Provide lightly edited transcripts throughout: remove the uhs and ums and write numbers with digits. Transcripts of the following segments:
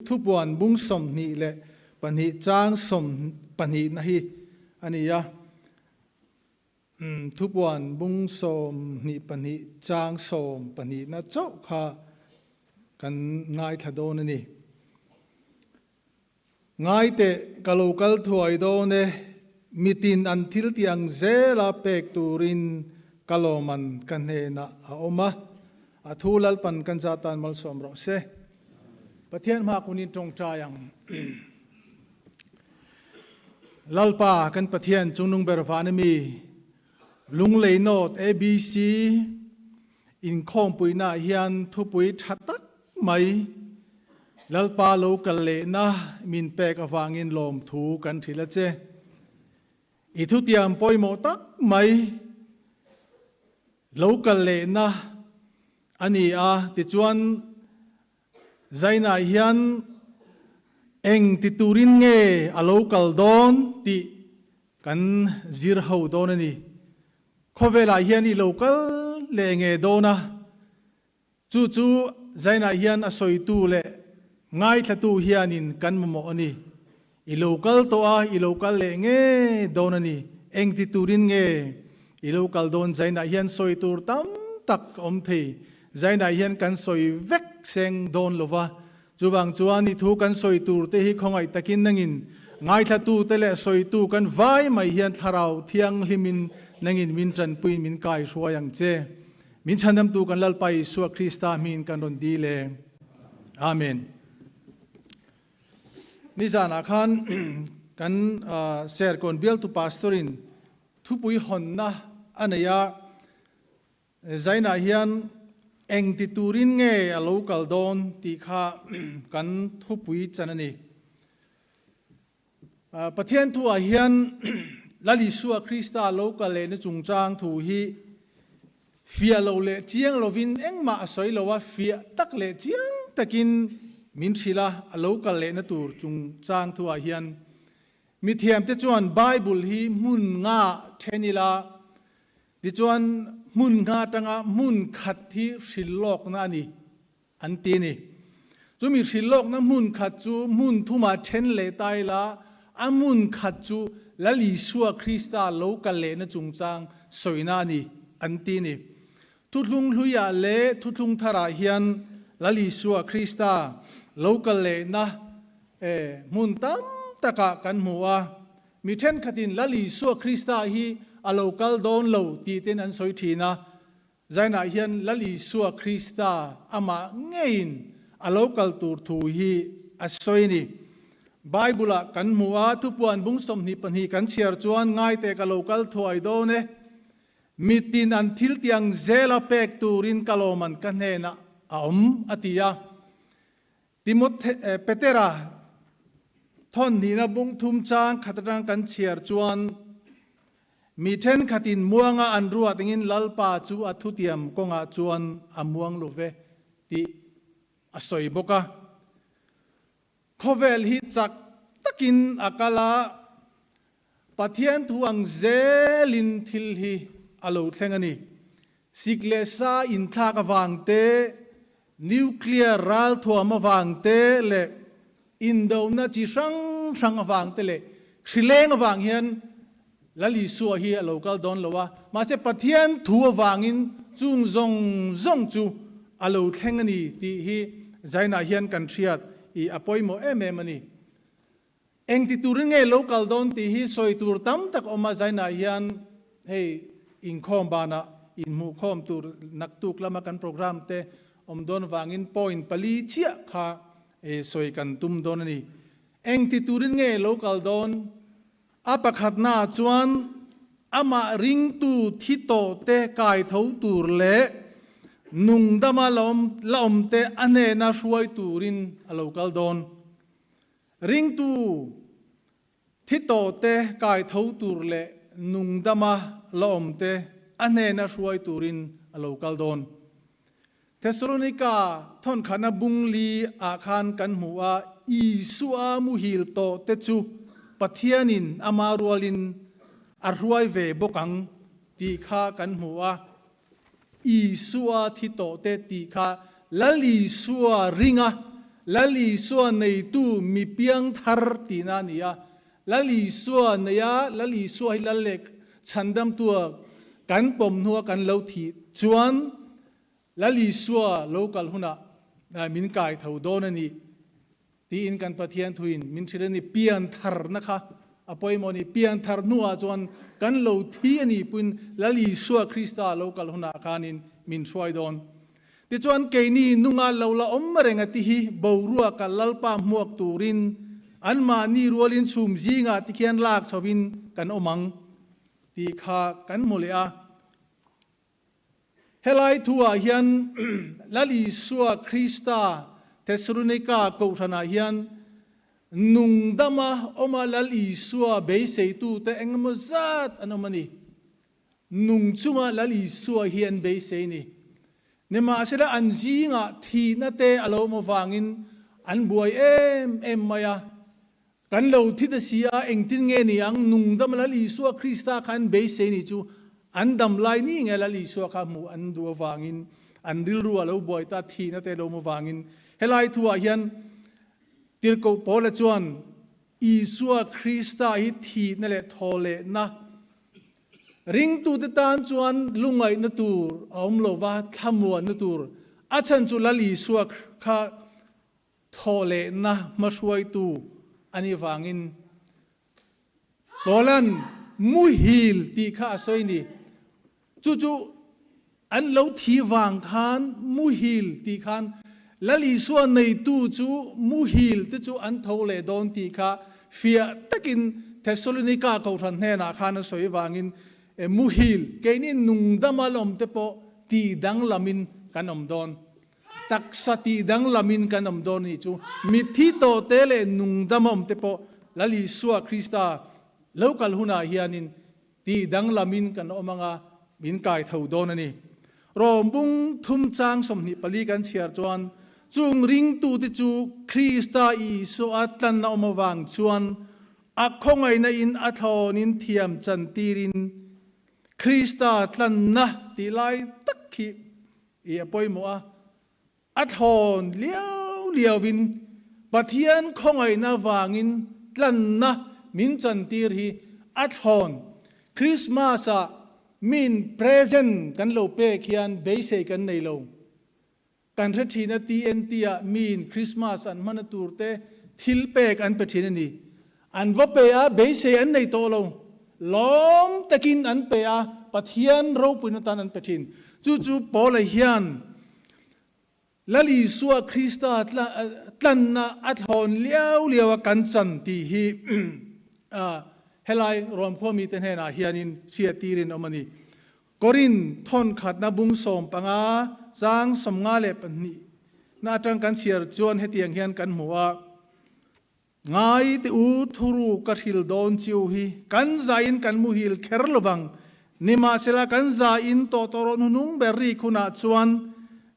Thupuan bung 22 chang 12 na hi a ni a. Thupuan bung 22 chang 12 na chauh kha kan ngaithla dawn a ni. Ngai teh ka lo kal thuai dawn e, mitin an thil tih ang zela pek turin ka lawman ka hnenah a awm a, a thu Lalpan kan za tan malsawm rawh se. Pathian hma kunin tawngtai ang. Lalpa kan Pathian chungnung ber van ami Lunglei North ABC inkhawmpuina ah hian thupui tha tak mai Lalpa lo kal lehna min pek avangin lawmthu kan hrilh a che. I thutiam pawimawh tak mai lo kal lehna a ni a, tichuan Zainah hian eng ti turin nge a lo kal dawn tih kan zir ho dawn a ni. Khawvelah hian i lo kal leh nge dawn a, chu chu Zainah hian a sawitu leh ngaithlatu hianin kan mamawh a ni. I lo kal tawh a, i lo kal leh nge dawn a ni. Eng ti turin nge i lo kal dawn? Zainah hian sawi tur tam tak a awm thei. Zainah hian kan sawi vek seng dawn lo va. Chuvang chuan i thu kan sawi tur te hi khawngaih takin nangin ngaithlatute leh sawitu kan vai mai hian Thlarau Thianghlimin nangin min tanpuiin min kaihruai ang che. Min chhandamtu kan Lalpa Isua Krista hmingin kan rawn dil e. Amen. Nizanah khan kan Serkawn bialtu pastor-in thupui hawnna a nei a, Zainah hian eng ti turin nge a lo kal dawn tih kha kan thupui chan a ni. Pathian thuah hian Lal Isua Krista lo kal lehna chungchang thu hi fiah lo leh chiang lovin engmah a sawi lo a, fiah tak leh chiang takin min hrilh a, a lo kal lehna tur chungchang thuah hian mithiamte chuan Bible hi hmun nga then ila, tichuan hmun nga atanga hmun khat hi hrilh lawkna a ni. An ti a ni. Chumi hrilhlawkna hmun khat chu hmun thumah then leh ta ila, a hmun khat chu Lal Isua Krista lo kal lehna chungchang sawina a ni, an ti a ni. Thuthlung hluiah leh thuthlung tharah hian Lal Isua Krista lo kal lehna hmun tam takah kan hmu a. Mi thenkhatin Lal Isua Krista hi a lo kal dawn lo tih ten an sawi thin a. Zainah hian Lal Isua Krista amah ngeiin a lo kal tur thu hi a sawi a ni. Bible-ah kan hmu a, thupuan bung 22 kan chhiar chuan ngaite ka lo kal thuai dawn e, mitin an thil tiang zela pek turin ka lawman ka hnenah a awm, a ti a. Timothe, Petera thawn hnihna bung thum chang khat atang kan chhiar chuan mi thenkhatin muanga an ruat engin Lalpa chu a thutiam kawngah chuan a muang lo ve tih a sawi bawk a. Khawvel hi chak takin a kal a, Pathian thu ang zelin thil hi a lo thleng a ni. Sik leh sa inthlak avang te, nuclear ralthuam avang te leh indona chi hrang hrang avang te leh hrileng avang hian Lal Isua hi a lo kal dawn lo a, mahse Pathian thu avangin chung zawng zawng chu a lo thleng a ni tih hi Zainah hian kan hriat i a pawimawh em em a ni. Eng ti turin nge lo kal dawn tih hi sawi tur tam tak awm a, Zainah hian hei inkhawm banah inhmuhkhawm tur naktuk lama kan program te awm dawn vangin point pali chiah kha sawi kan tum dawn a ni. Eng ti turin nge lo kal dawn? A pakhatnaah chuan amah ringtu thi tawh te kai tho tur leh nungdama la awm te a hnena hruai turin a lo kal dawn. Ringtu thi tawhte kai tho tur leh nungdama la awmte a hnena hruai turin a lo kal dawn. Thesalonika thawnkhahna bung li ah khan kan hmu a, Isua muhil tawhte chu Pathianin ama rualin a hruai ve bawk ang tih kha kan hmu a. Isua thi tawhte tih kha Lal Isua ringa. Lal Isua neitu mi piang thar tihna a ni a. Lal Isua neia Lal Isua hi Lal leh Chhandamtua kan pawm hnua kan lo thih chuan Lal Isua lo kal hunah min kai tho dawn a nih tiin kan Pathian thuin min hrilh a ni. Piantharna kha a pawimawh a ni. Pianthar hnuah chuan kan lo thi a nih puin Lal Isua Krista lo kal hunah khanin min hruai dawn. Tichuan keini nunga lo la awm reng a ti hi boruaka Lalpa hmuak turin anmahni rualin chhum zingah tikhian lak chhovin kan awm ang tih kha kan hmu leh a. Helai thuah hian Lal Isua Krista Thesalonika kohhranah hian nungdama awma Lal Isua beiseitute engemaw zat an awm a ni. Nung chunga Lal Isua hi an beisei ni. Nimahsela an zingah thihna te a lo awm avangin an buai em em mai a. Kan lo thi ta si a, engtin nge ni ang? Nungdam Lal Isua Krista kha an beisei ni chu an dam lai ni nge Lal Isua kha hmuh an duh avangin an rilru a lo buai ta, thihna te lo awm avangin. Helai thuah hian Tirhkoh Paula chuan Isua Krista hi thihna leh thawhlehna ringtute tan chuan lungaihna tur a awm lo va, thlamuanna tur a chhan chu Lal Isua kha Thawhlehna hmahruaitu a nih vangin Paula'n muhil tih kha a sawi ni. Chu chu an lo thi vang khan muhil tih khan Lal Isua neitu chu muhil te chu an tho leh dawn tih kha fiah takin Thessalonika kohhran hnenah khan a sawi vangin muhil keini nungdama lawmte pawh tih danglamin kan awm dawn. Taksa tih danglamin kan awm dawn anih chu. Mitthi tawhte leh nungdam awmte pawh Lal Isua Krista lo kal hunah hianin tih danglamin kan awm anga min kai tho dawn a ni. Rom bung thum chang 24 kan chhiar chuan chung ringtute chu Krista Isua tlanna awm avang chuan a khawngaihna in a thlawnin thiam chantirin Krista tlanna tih lai tak hi I a pawimawh a, a thlawn liau liauin Pathian khawngaihna vangin tlanna min chantir hi a thlawn. Christmas-ah min present kan lo pek hian beisei kan nei lo. Kan hre thin a TNT-ah miin Christmas an hmana turte thil pek an pe thin a ni. An va pe a, beisei an nei tawh lo. Lawm takin an pe a, Pathian ropuina tan an pe thin. Chu chu Paula hian Lal Isua Krista tlanna a thlawn liau liau a kan chan tih hi helai Rom khuami te hnenah hianin hriattirin awm a ni. Korin thawnkhatna bung 15 chang 52 na atang kan chhiar chuan hetiang hian kan hmu a. Ngai te u thuru ka hril dawn chiu hi kan zain kan muhil kher lovang. Nimahsela kan zain tawhtawrawn hunung ber rik hunah chuan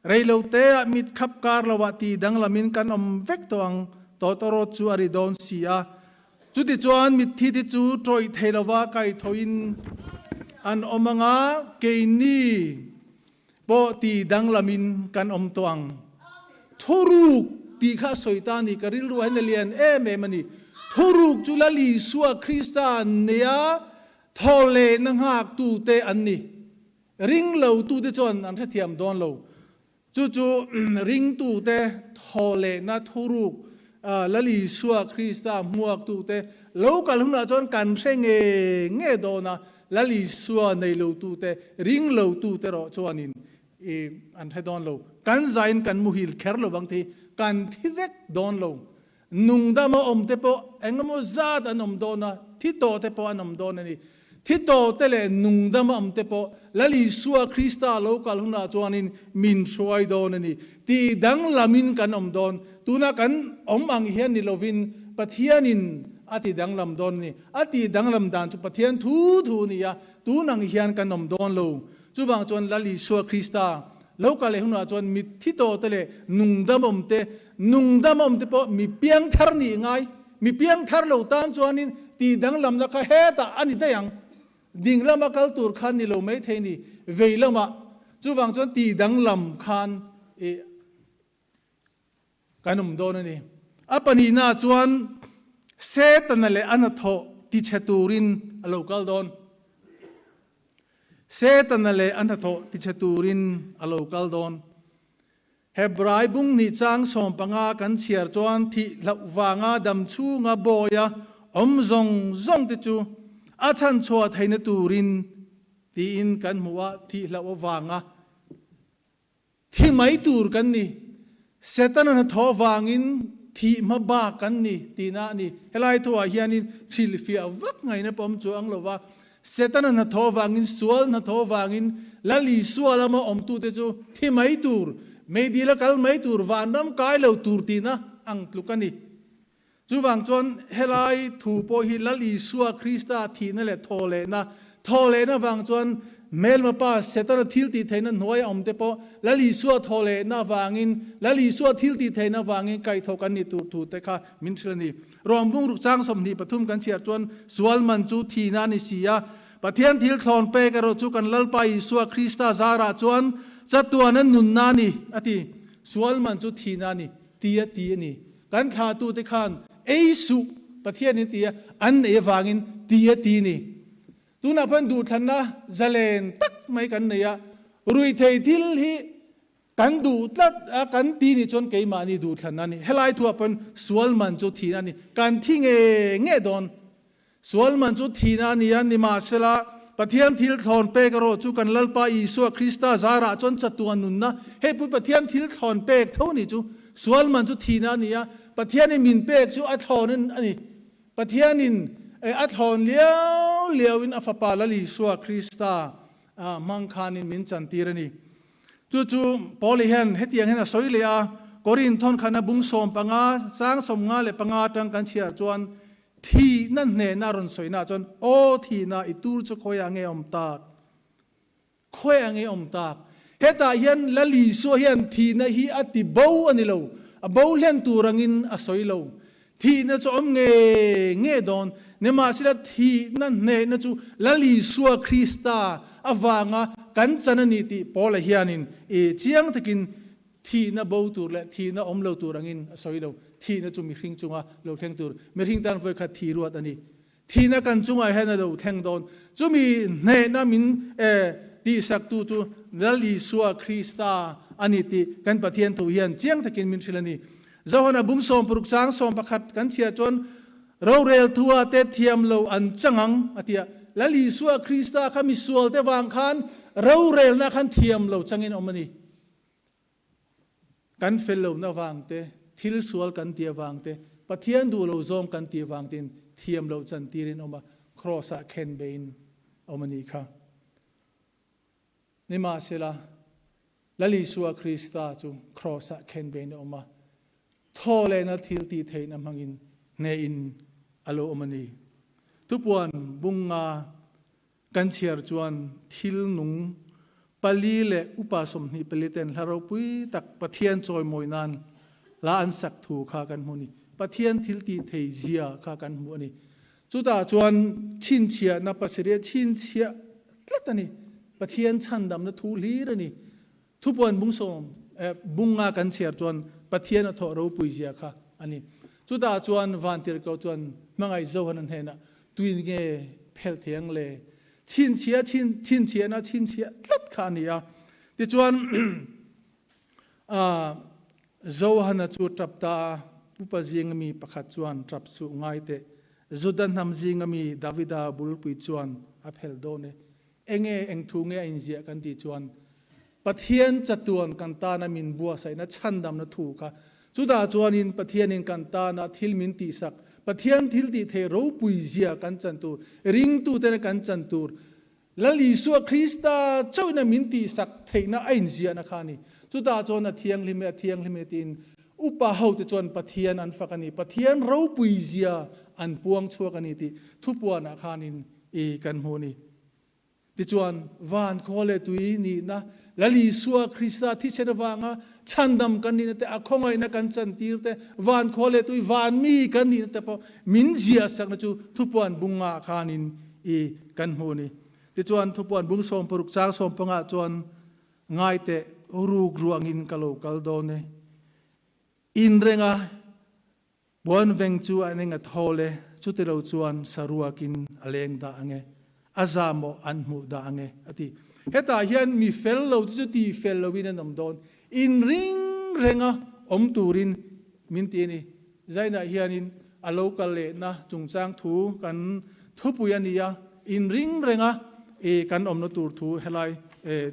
reilo teah mit khap kar loah ti danglamin kan awm vek tawh ang tawhtawrawt chu a ri dawn si a. Chutichuan mitthi te chu tawih thei lova kaithoin an awm anga keini Pawh ti danglamin kan awm tawh ang. Thuruk tih kha a sawi ta a ni, ka rilru ah hian a lian em em a ni. Thuruk chu Lal Isua Krista nia thaw lehna nghaktute an ni. Ringlotute chuan an hrethiam dawn lo. Chu chu ringtute thaw lehna thuruk Lal Isua Krista hmuaktute lo kal hunah chuan kan hre nge nge dawn a, Lal Isua nei lotute, ring lotute erawh chuanin i an hre dawn lo. Kan zain kan muhil kher lo vang thei, kan thi vek dawn lo. Nungdama awmte pawh engemaw zat an awm dawn a, thi tawhte pawh an awm dawn a ni. Thi tawhte leh nungdama awmte pawh Lal Isua Krista lo kal hunah chuanin min hruai dawn a ni. Tih danglamin kan awm dawn. Tuna kan awm ang hian ni lovin Pathianin a ti danglam dawn a ni. A tih danglam dan chu Pathian thu thu a ni a, tun ang hian kan awm dawn lo. Chuvang chuan Lal Isua Krista lo kal leh hunah chuan mitthi tawhte leh nungdam awmte, nungdam awmte pawh mi piangthar nih ngai, mi piangthar lo tan chuanin tih danglamna kha hetah a ni daih ang. Ding lama kal tur khan ni lo mai thei ni, vei lamah. Chuvang chuan tih danglam khan i. kan awm dawn a ni. A pahnihna chuan Setana leh a hnathawh tichhe turin a lo kal dawn. Setana leh a hnathawh tichhe turin a lo kal dawn. Hebrai bung hnih chang 15 kan chhiar chuan thih hlauh vanga dam chhunga bawia awm zawng zawng te chu a chhanchhuah theihna turin tiin kan hmu a, thih hlauh avanga thi mai tur kan ni. Setana hnathawh vangin thih hma bak kan ni tihna a ni. Helai thuah hianin hrilhfiah vak ngaihna pawh awm chuang lo va, Setana hnathawh vangin, sual hnathawh vangin Lal Isua lama awmtute chu thi mai tur, meidil a kal mai tur, vanram kai lo tur tihna ang tluk a ni. Chuvang chuan helai thu pawh hi Lal Isua Krista thihna leh thawhlehna, thawhlehna vang chuan hmelma pa Setana thil tih theihna hnuaia awmte pawh Lal Isua thawhlehna vangin, Lal Isua thil tih theihna vangin kaihthawh kan nih tur thute kha min hrilh a ni. Rom bungruk chang 23 kan chhiar chuan sual man chu thihna a ni si a, Pathian thil thlawn pek erawh chu kan Lalpa Isua Krista zarah chuan chatuana nunna a ni, a ti. Sual man chu thihna a ni, ti a ti a ni. Kan thlahtute khan ei suh Pathianin ti a, an ei avangin ti a ti a ni. Tunah pawhin duhthlanna zalen tak mai kan nei a, ruihthei thil hi Kan duh tlat a, kan ti nih chuan keimahni duh thlan a ni. Helai thuah pawn sual man chu thihna a ni. Kan thi nge nge dawn. Sual man chu thihna a ni a, nimahsela Pathian thil thlawn pek erawh chu kan Lalpa Isua Krista zarah chuan chatuan nunna, hei pui Pathian thil thlawn pek tho ni chu, sual man chu thihna a ni a, Pathianin min pek chu a thlawnin a ni. Pathianin a thlawn liau liauin a Fapa Lal Isua Krista hmang khanin min chantir a ni. Chu chu Paul-i hian hetiang hian a sawi leh a, Korin thawnkhana bung 15, chang 55 atang kan chhiar chuan thihna hnehna a rawn sawina ah chuan, Aw thihna, i tur chu khawiah nge awm tak? Khawiah nge awm tak? Hetah hian Lal Isua hian thihna hi a ti bo a ni lo, a bo hlen tur angin a sawi lo. Thihna chu awm nge nge dawn, nimahsela thihna hnehna chu Lal Isua Krista avanga kan chan a ni tih Paula hianin i chiang takin thihna bo tur leh thihna awm lo tur angin a sawi lo. Thihna chu mihring chunga lo thleng tur, mihring tan vawikhat thi ruat a ni. Thihna kan chungah hian a lo thleng dawn. Chumi hnehna min tihsaktu chu Lal Isua Krista a ni tih kan Pathian thu hian chiang takin min hrilh a ni. Johana bung 60 chang 11 kan chhiar chuan rorel thua te thiam lo an chang ang a ti a. Lal Isua Krista kha misualte vang khan rorelna khan thiam lo changin awm a ni. Kan fel lohna vang te, thil sual kan tih avang te, Pathian duh lo zawng kan tih avang tein thiam loh chantirin awm a, Kraws-ah khen beiin awm a nih kha. Nimahsela, Lal Isua Krista chu Kraws-ah khen beiin a awm a, thaw lehna thil tih theihna hmangin hnehin a lo awm a ni. Thupuan bunga Kan chhiar chuan thil nung pali leh upa 24 ten hla ropui tak Pathian chawimawi nan hla an sak thu kha kan hmu a ni. Pathian thil tih thei zia kha kan hmu a ni. Chutah chuan chhinchhiahna pasarih a chhinchhiah tlat a ni. Pathian chhandamna thu hlir a ni. Thupuan bung sawm bunga kan chhiar chuan Pathian a thawh ropui zia kha a ni. Chutah chuan Vantirhkoh chuan hmangaih Johan a hnenah Tuin nge phelh thei ang le? Chhinchhiah chhin chhinchhiahna chhinchhiah tlat kha a ni a. Tichuan Johana chu tap ta a, upa zinga mi pakhat chuan tap suh ngai teh. Juda hnam zinga mi Davida bulpui chuan a phelh dawn e. Enge eng thu nge a inziah kan tih chuan Pathian chatuan kan tana min buatsaihna chhandamna thu kha chutah chuanin Pathianin kan tana thil min tihsak, Pathian thil tih thei ropui zia kan chan tur, ringtutena kan chan tur, Lal Isua Krista chauhina min tihsak theihna a inziahna kha a ni. Chutah chuan a thianghlim e, a thianghlim e tiin upa hote chuan Pathian an fak a ni, Pathian ropui zia an puang chhuak a ni tih thupuanah khanin i kan hmu a ni. Tichuan, van khaw leh tui nihna, Lal Isua Krista thisen avanga chhandam kan nihna te, a khawngaihna kan chantir te, van khaw leh tui van mi kan nihna te pawh min ziahsakna chu thupuan bungah khanin i kan hmu a ni. Tichuan, thupuan bung 60 chang 15 chuan, Ngaiteh, ruk ruangin ka lo kal dawn e. In renga Puan veng chu an eng a thawl e, chutilo chuan saruakin a leng dah ang e, a zahmawh an hmuh dah ang e, a ti. Hetah hian mi fel lo te chu ti fel loin an awm dawn, inring renga awm turin min ti a ni. Zainah hianin a lo kal lehna chungchang thu kan thupui a ni a, inring renga i kan awmna tur thu helai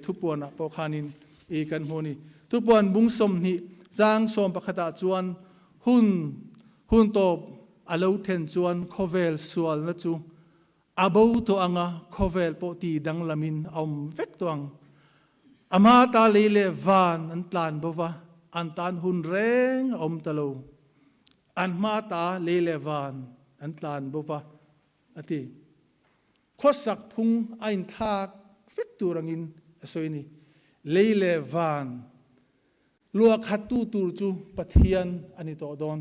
thupuanah pawh khanin i kan hmu a ni. Thupuan bung 20 chang sawm pakhatah chuan Hun hun tawp a lo then chuan khawvel sualna chu a bo tawh ang a, khawvel pawh ti danglamin a awm vek tawh ang. A hma ta lei leh van an tlan bo va, an tan hun reng a awm ta lo. An hma ta lei leh van an tlan bo va, a ti. Khawsak phung a inthlak vek tur angin a sawi a ni. Lei leh van Luahkhattu tur chu Pathian a ni tawh dawn.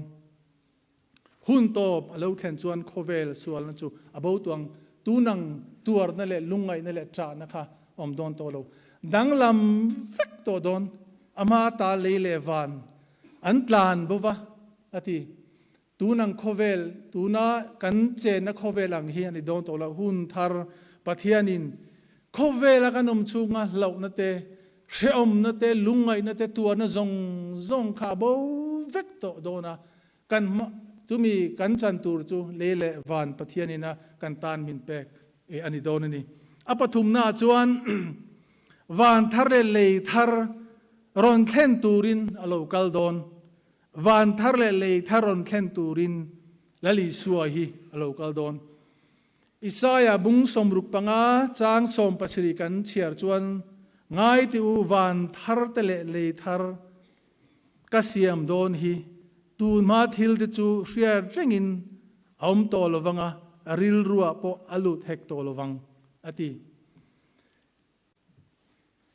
Hun tawp a lo thlen chuan khawvel sualna chu a bo tuang. Tunang tuarna leh lungngaihna leh ṭahna kha a awm dawn tawh lo. Danglam vek tawh dawn. A hma ta lei leh van an tlan bo va, a ti. Tunang khawvel, tuna kan chenna khawvel ang hi a ni dawn tawh lo. Hun thar Pathianin khawvela kan awm chhunga hlauhna te, hrehawmna te, lungngaihna te, tuarna zawng zawng kha a bo vek tawh dawn a. Kan hma, chumi kan chan tur chu lei leh van Pathianin a kan tan min pek a ni dawn a ni. A pathumnaah chuan van thar leh lei thar rawn thlen turin a lo kal dawn. Van thar leh lei thar rawn thlen turin Lal Isua hi a lo kal dawn. Isaia bung 65 chang 17 kan chhiar chuan, Ngai ti u, van thar te leh lei thar ka siam dawn hi, tun hma thil te chu hriat rengin a awm tawh lovang a, rilruah pawh a lut hek tawh lovang, a ti.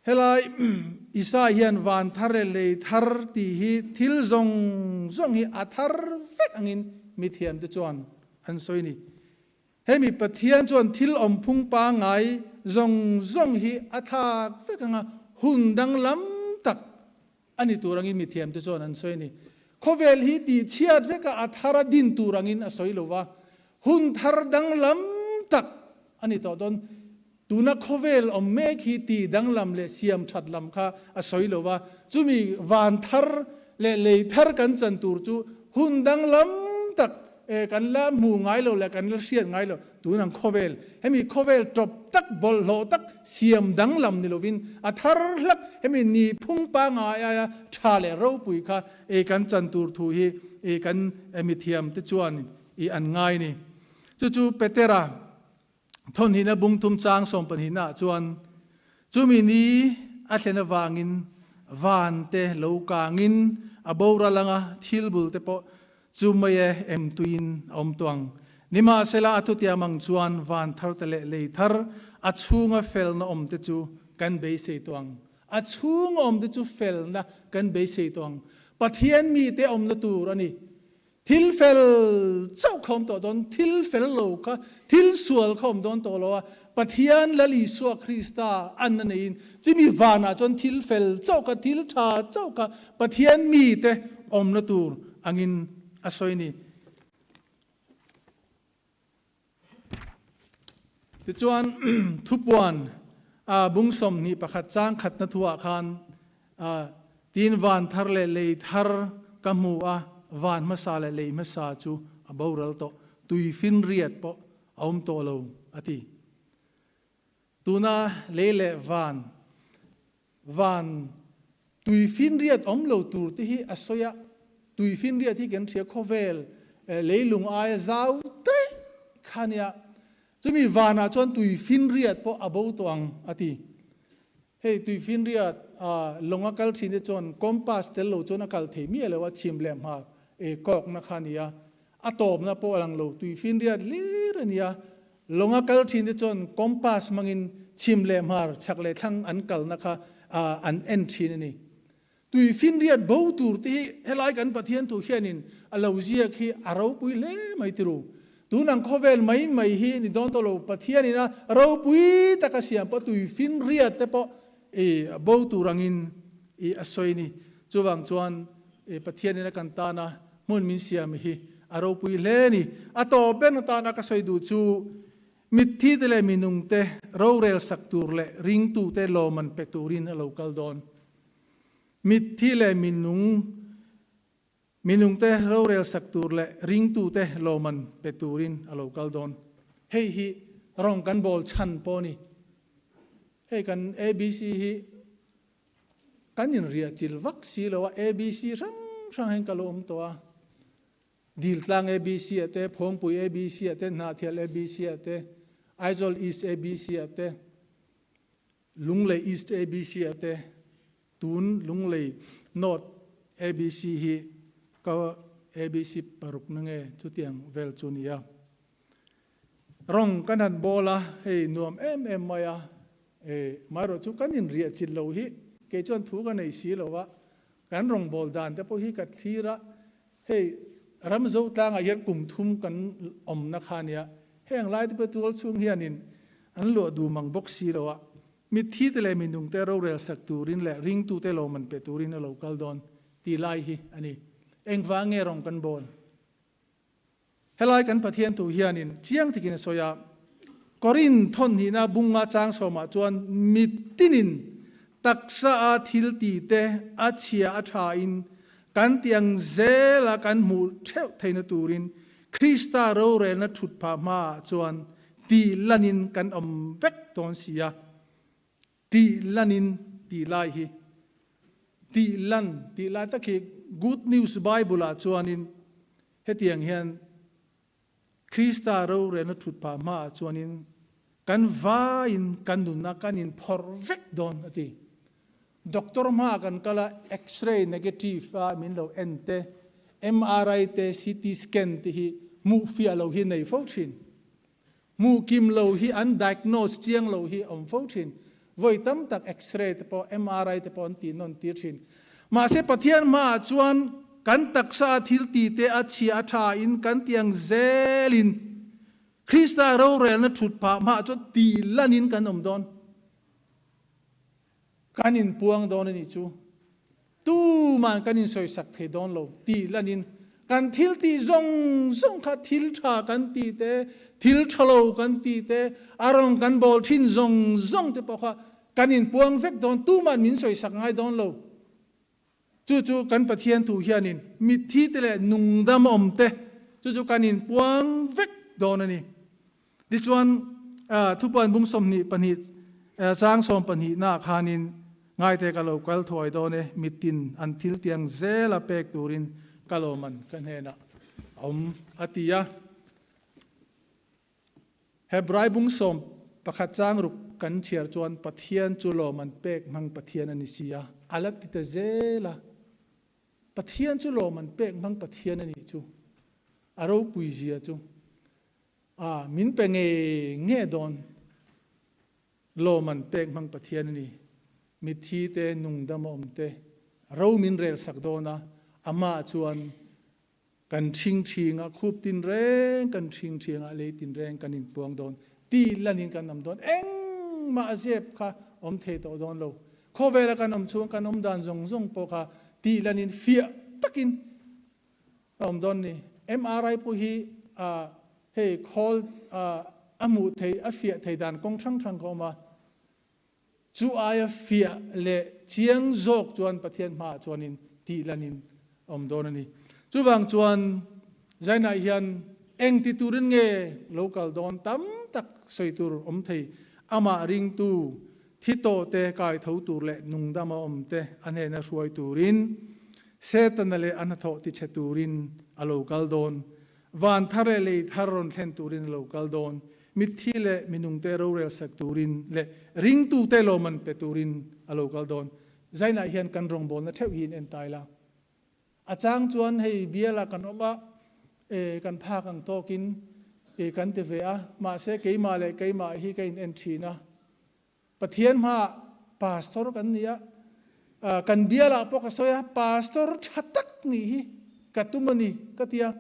Helai Isai hian van thar leh lei thar tih hi thil zawng zawng hi a thar vek angin mithiamte chuan an sawi a ni. Hemi Pathian chuan thil awmphung pangngai zawng zawng hi a thlak vek anga hun danglam tak a ni tur angin mithiamte chuan an sawi a ni. Khawvel hi tihchhiat veka a thar a din tur angin a sawi lo va, hun thar danglam tak a ni tawh dawn. Tuna khawvel awm mek hi tih danglam leh siam that lam kha a sawi lo va, chumi van thar leh lei thar kan chan tur chu hun danglam tak kan la hmu ngai lo leh kan la hriat ngai lo. Tun ang khawvel, hemi khawvel tawp tak, bawlhhlawh tak, siam danglam ni lovin a thar hlak, hemi ni phung pangai aia tha leh ropui kha ei kan chan tur thu hi ei kan mithiam te chuan i an ngai ni. Chu chu Petera thawnhina bung thum chang sawmpahnihna ah chuan chumi ni a thlen avangin van te lo kangin a boral anga thil bul te pawh Chu mai e, em tuiin a awm tawh ang. Nimahsela a thutiam ang chuan van thar te leh lei thar, a chhunga felna awm te chu kan beisei tawh ang. A chhunga awm te chu felna kan beisei tawh ang. Pathian mite awmna tur a ni. Thil fel chauh kha awm tawh dawn, thil fel lo kha, thil sual kha awm dawn tawh lo a. Pathian Lal Isua Krista anna neiin chumi vanah chuan thil fel chauh kha, thil tha chauh kha Pathian mite awmna tur angin a sawi ni. Tichuan, thupuan bung 21 chang khatna thuah khan tin van thar leh lei thar ka hmu a, van hmasa leh lei hmasa chu a boral tawh, tuifinriat pawh a awm tawh lo, a ti. Tuna lei leh van Van tuifinriat awm lo tur te hi a sawi a, tuifinriat hi kan hria khawvel leilung aia zau daih kha nia, chumi vanah chuan tuifinriat pawh a bo tawh ang a ti. Hei tuifinriat lawng a kal thin te chuan compass tel lo chuan a kal thei miah lo a, chhim leh hmar kawkna kha nia, a tawpna pawh a lang lo, tuifinriat hlir a nia, Lawnga kal thin te chuan compass hmangin chhim leh hmar, chhak leh thlang an kalna kha an en thin a ni. Tuifinriat bo tur te hi helai kan Pathian thu hianin a lo ziak hi a ropui hle mai tiru. Tun ang khawvel mai mai hi ni dawn tawh lo, Pathianin a ropui taka siam pawh tuifinriat te pawh i bo tur angin i a sawi a ni. Chuvang chuan. Pathianin a kan tana hmun min siam hi a ropui hle a ni. A tawp ber atana ka sawi duh chu mitthi te leh minung te rorel sak tur leh ringtute lawm an pe turin a lo kal dawn. Mitthi leh minung Minungte rorel sak tur leh ringtute lawman pe turin a lo kal dawn. Hei hi rawng kan bawl chhan pawh a ni. Hei kan ABC hi kan inriah chil vak si lo a, ABC hrang hrang hian ka lo awm tawh a. Diltlang ABC ah te, Phawngpui ABC ah te, Hnahthial ABC ah te, Aizawl East ABC ah te, Lunglei East ABC ah te, Tun Lunglei North ABC hi ka ABC parukna nge chutiang vel chu nia. Rawng kan han bawl a, hei nuam em em mai a, e maherawh chu kan inriah chilh lo hi kei chuan thu ka nei si lo a, kan rawng bawl dan te pawh hi ka thlir a, hei Ramzo tlangah hian kum thum kan awmna kha nia, heng lai te pawh tual chhung hianin an luah duh mang bawk si lo a, Mitthi te leh minungte rorel sak turin leh ringtute lawmman pe turin a lo kal dawn tih lai hi a ni. Engvang nge rawng kan bawl? Helai kan Pathian thu hianin chiang takin a sawi a, Korin thawnhnihna bunga chang sawmah chuan mitinin taksa a thil ti te a chhia a thain kan ti ang zela kan hmuh theuh theihna turin Krista rorelna thut phah hmaah chuan Tih lanin kan awm vek dawn si a, tih lanin tih lai hi, tih lan tih lai tak hi Good News Bible ah chuanin hetiang hian Krista rorelna thut phah hmaah chuanin kan vaiin kan nunna kan inphawrh vek dawn a ti. Doctor hmaah kan kal a, X-ray negative a min lo en te, MRI te, CT scan te hi hmuh fiah lo hi nei fo thin. Hmuh kim lo hi an diagnose chiang lo hi awm fo thin. Vawi tam tak X-ray te pawh, MRI te pawh an tih nawn tir thin. Mahse Pathian hmaah chuan kan taksa a thil ti te a chhia a tha in kan ti ang zel in Krista rorelna thut phah hmaah chuan tih lan in kan awm dawn. Kan inpuang dawn a nih chu. Tuman kan insawisak thei dawn lo tih lanin kan thil tih zawng zawng kha thil tha kan tih te, thil tha lo kan tih te, a rawng kan bawl thin zawng zawng te pawh kha kan inpuang vek dawn, tuman min sawisak ngai dawn lo. Chu chu kan Pathian thu hianin mitthi te leh nungdam awm te chu chu kan inpuang vek dawn a ni. Tichuan, thupuan bung 22 chang 12 nah khanin ngaite ka lo kal thuai dawn e, mitin an thil tiang zela pek turin ka lawman ka hnenah a awm a ti a. Hebrai bung 11 chang ruk kan chhiar chuan Pathian chu lawm an pek hmang Pathian a ni si a, a la ti ta zel a. Pathian chu lawm an pek hmang Pathian a nih chu a ropui zia chu a min pe nge nge dawn. Lawm an pek hmang Pathian a ni. Mitthi te, nungdam a awm te ro min rel sak dawn a, amah chuan Kan ṭhingṭhing a, khup tinreng kan ṭhingṭhing a, lei tinreng kan inpuang dawn, ti lanin kan awm dawn. Engmah a zep kha awm thei tawh dawn lo. Khawvela kan awm chhung kan awm dan zawng zawng pawh kha ti lanin fiah takin a awm dawn ni. MRI pawh hi hei khawl a hmuh theih, a fiah thei dan kawng hrang hrang kha a awm a. Chu aia fiah leh chiang zawk chuan Pathian hmaah chuanin tih lanin a awm dawn a ni. Chuvang chuan Zainah hian eng ti turin nge lo kal dawn tam tak sawi tur awm thei, amah ringtu thi tawhte kai tho tur leh nungdama awmte a hnena hruai turin, Setana leh a hnathawh tichhe turin a lo kal dawn. Van thar leh lei thar rawn thlen turin a lo kal dawn. Mitthi leh minungte rorel sak turin leh ringtute lawmman pe turin a lo kal dawn. Zainah hian kan rawngbawlna theuh hi in en tai la. A chang chuan hei bialah kan awm a, e, kan phak ang tawkin e, kan ti ve a, mahse keimah leh keimah hi ka in en thin a. Pathian hmaah pastor kan ni a, kan bialah pawh ka sawi a, pastor tha tak nih hi ka tum a ni ka ti a,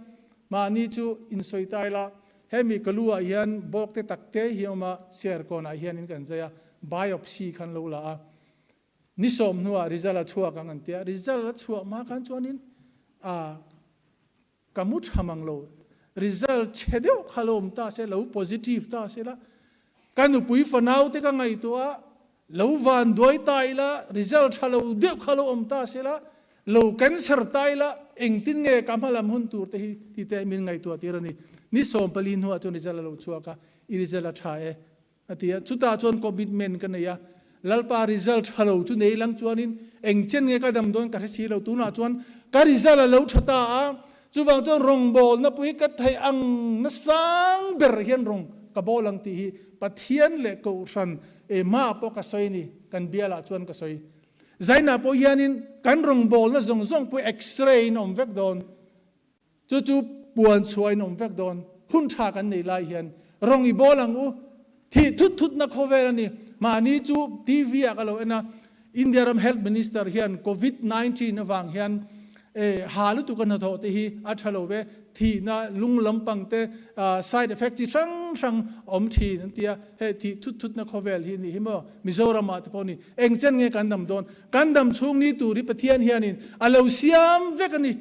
mahni chu insawi ta ila, hemi ka lu ah hian bawk te tak te hi a awm a, serkawn ah hianin kan zai a, biopsy khan lo la a, ni sawm hnuah result a chhuak ang an ti a, result a chhuah hma khan chuanin. A ka mu tha mang lo. Result chhe deuh kha lo awm ta se, lo positive ta se la, ka nupui fanau te ka ngaihtuah a, lo vanduai ta ila, result tha lo deuh kha lo awm ta se la, lo cancer ta ila, engtin nge ka hmalam hun tur te hi ti te min ngaihtuah tir a ni. Ni 14 hnuah chuan result a lo chhuak a, i result a tha e. A ti a, chutah chuan commitment ka nei a, Lalpa result tha lo chu nei lang chuanin eng chen nge ka dam dawn ka hre si lo, tunah chuan ka result a lo tha ta a, chuvang chuan rawngbawlna pawh hi ka theih ang na sang ber hian rawng ka bawl ang tih hi Pathian leh Kohhran hmaah pawh ka sawi a ni, kan bialah chuan ka sawi. Zainah pawh hianin kan rawngbawlna zawng zawng pawh x-ray in a awm vek dawn. Chu chu puan chhuah in awm vek dawn. Hun tha kan nei lai hian rawng i bawl ang u. Thih thut thutna khawvel a ni. Mahni chu TV ah ka lo en a, India ram Health Minister hian Covid 19 avang hian e ha lutuk a hnathawh te hi a tha lo ve, thihna lung lampang te side effect chi hrang hrang awm thin an ti a, hei thih thut thutna khawvel hi a nih hi maw? Mizoram ah te pawh a ni. Eng chen nge kan dam dawn? Kan dam chhung ni tur hi Pathian hianin a lo siam vek a ni.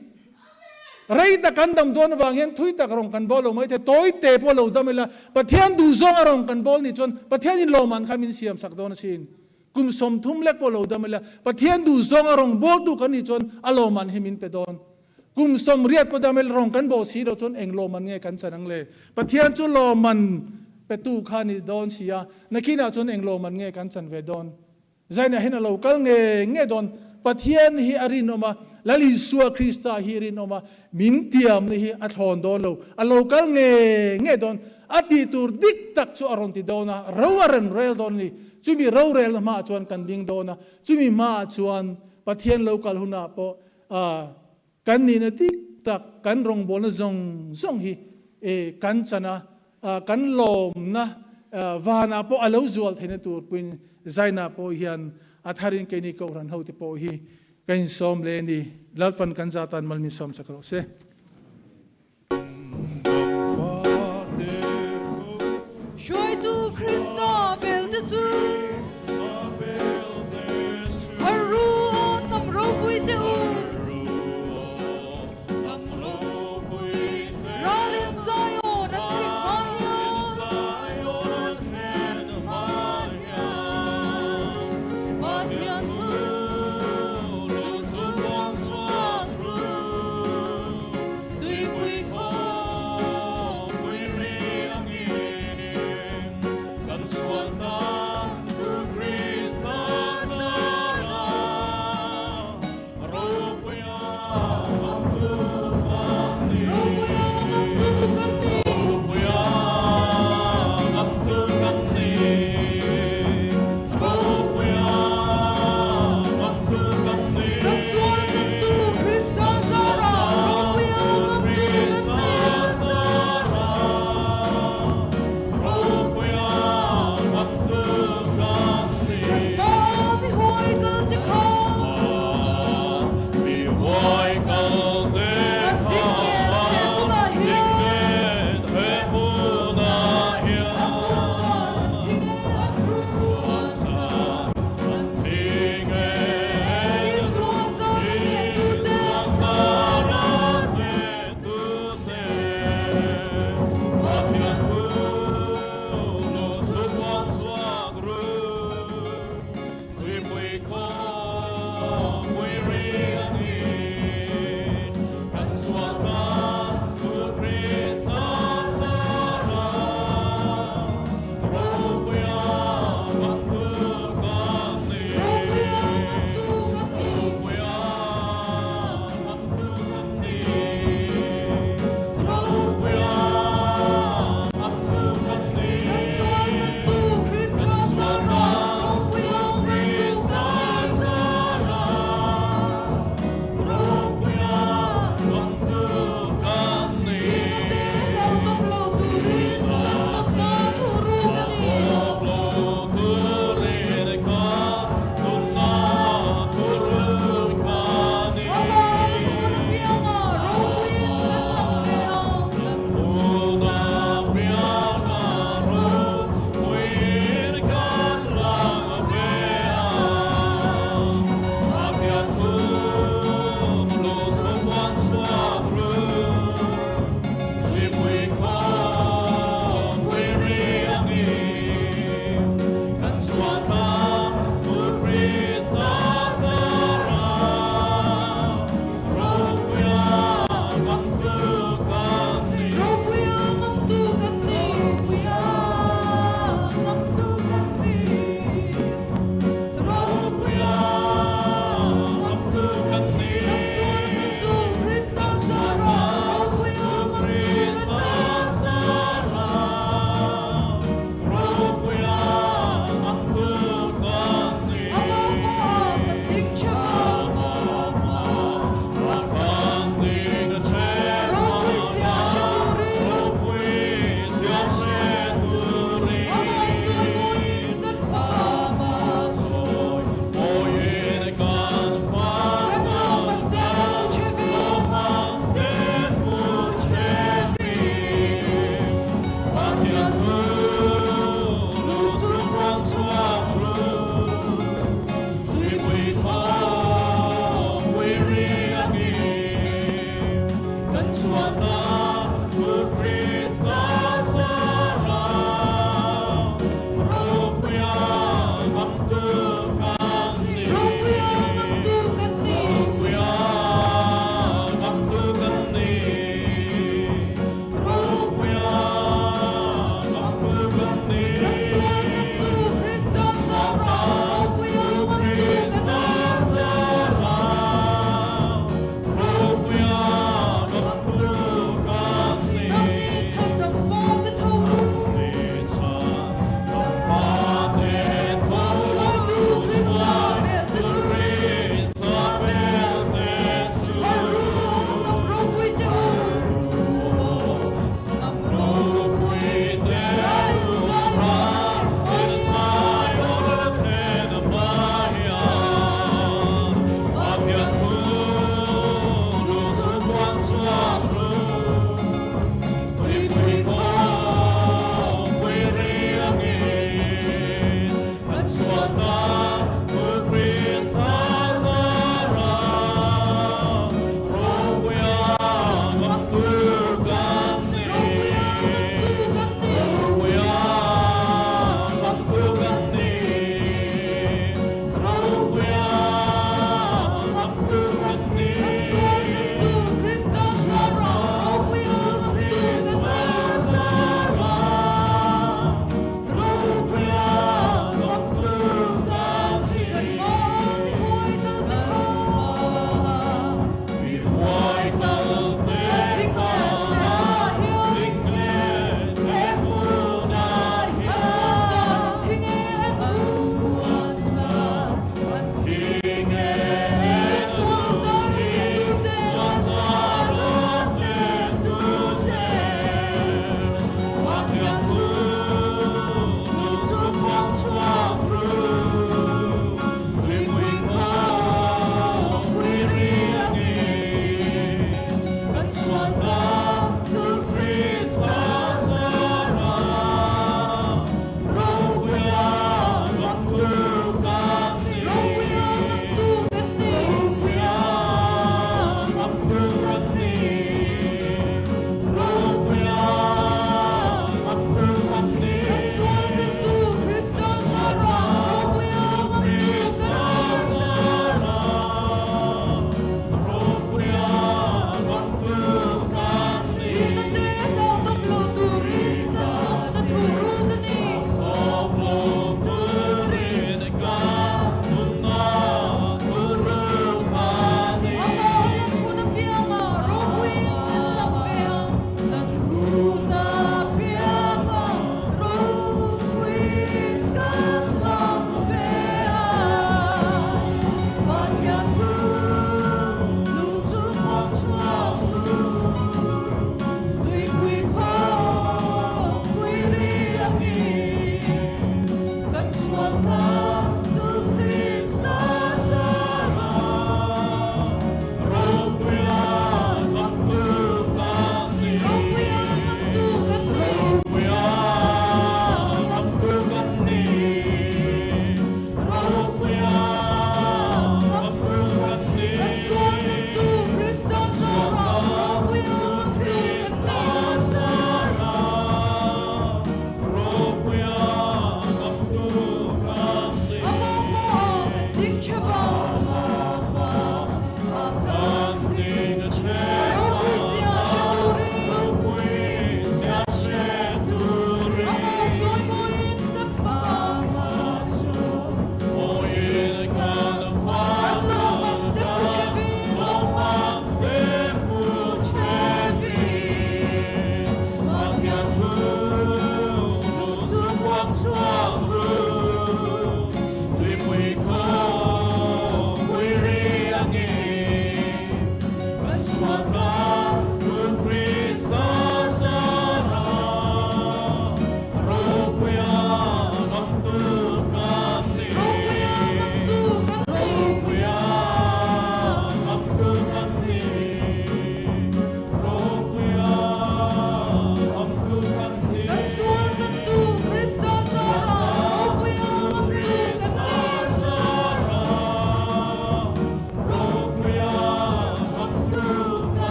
Rei tak kan dam dawn avang hian thui tak rawng kan bawl lo mai thei, tawi te pawh lo dam ila, Pathian duh zawnga rawng kan bawl nih chuan Pathianin lawmman kha min siam sak dawn asin. Kum 30 lek pawh lo dam ila, Pathian duh zawnga rawng bawltu kan nih chuan a lawmman hi min pe dawn. Kum 80 pawh dam ila rawng kan bawl si loh chuan eng lawmman nge kan chan ang le? Pathian chu lawmman petu kha ni dawn si a, nakinah chuan eng lawmman nge kan chan ve dawn? Zainah hian a lo kal nge nge dawn. Pathian hi a rinawm a, Lal Isua Krista hi a rinawm a, min tiamna hi a thlawn dawn lo. A lo kal nge nge dawn. A tih tur dik tak chu a rawn ti dawn a, ro a rawn rel dawn a ni. Chumi rorelna hmaah chuan kan ding dawn a, chumi hmaah chuan Pathian lo kal hunah pawh Kan nihna dik tak, kan rawngbawlna zawng zawng hi kan chan a, kan lawmna vanah pawh a lo zual theihna tur puiin Zaina pawh hian a tharin keini Kohhran hote pawh hi ka insawm leh a ni. Lalpan kan za tan mal min sawm chak rawh se. Hruaitu Krista belte chu Har ru aw hnam ropui te u Ralin Zion an thlen hma hian Pathian thu lung chung puang chhuak ru.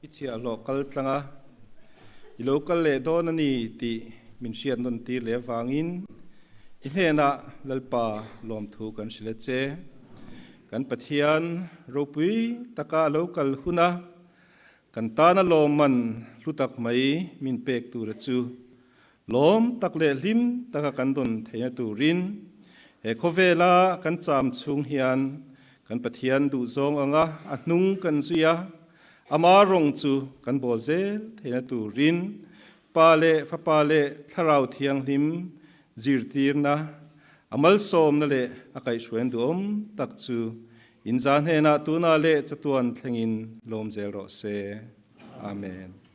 I chhiahhlawh kal tlang a, i lo kal leh dawn a ni tih min hriat nawn tir leh avangin i hnenah Lalpa lawmthu kan hrilh a che. Kan Pathian ropui taka a lo kal huna kan tana lawmman hlu tak mai min pek tura chu lawm tak leh hlim taka kan dawn theihna turin he khawvela kan cham chhung hian kan Pathian duhzawng anga a hnung kan zui a, ama rawng chu kan bawl zel theihna turin Pa leh Fapa leh Thlarau Thianghlim zirtirna, a malsawmna leh a kaihhruain duhawm tak chu inza hnenah tunah leh chatuan thlengin lawm zel rawh se. Amen.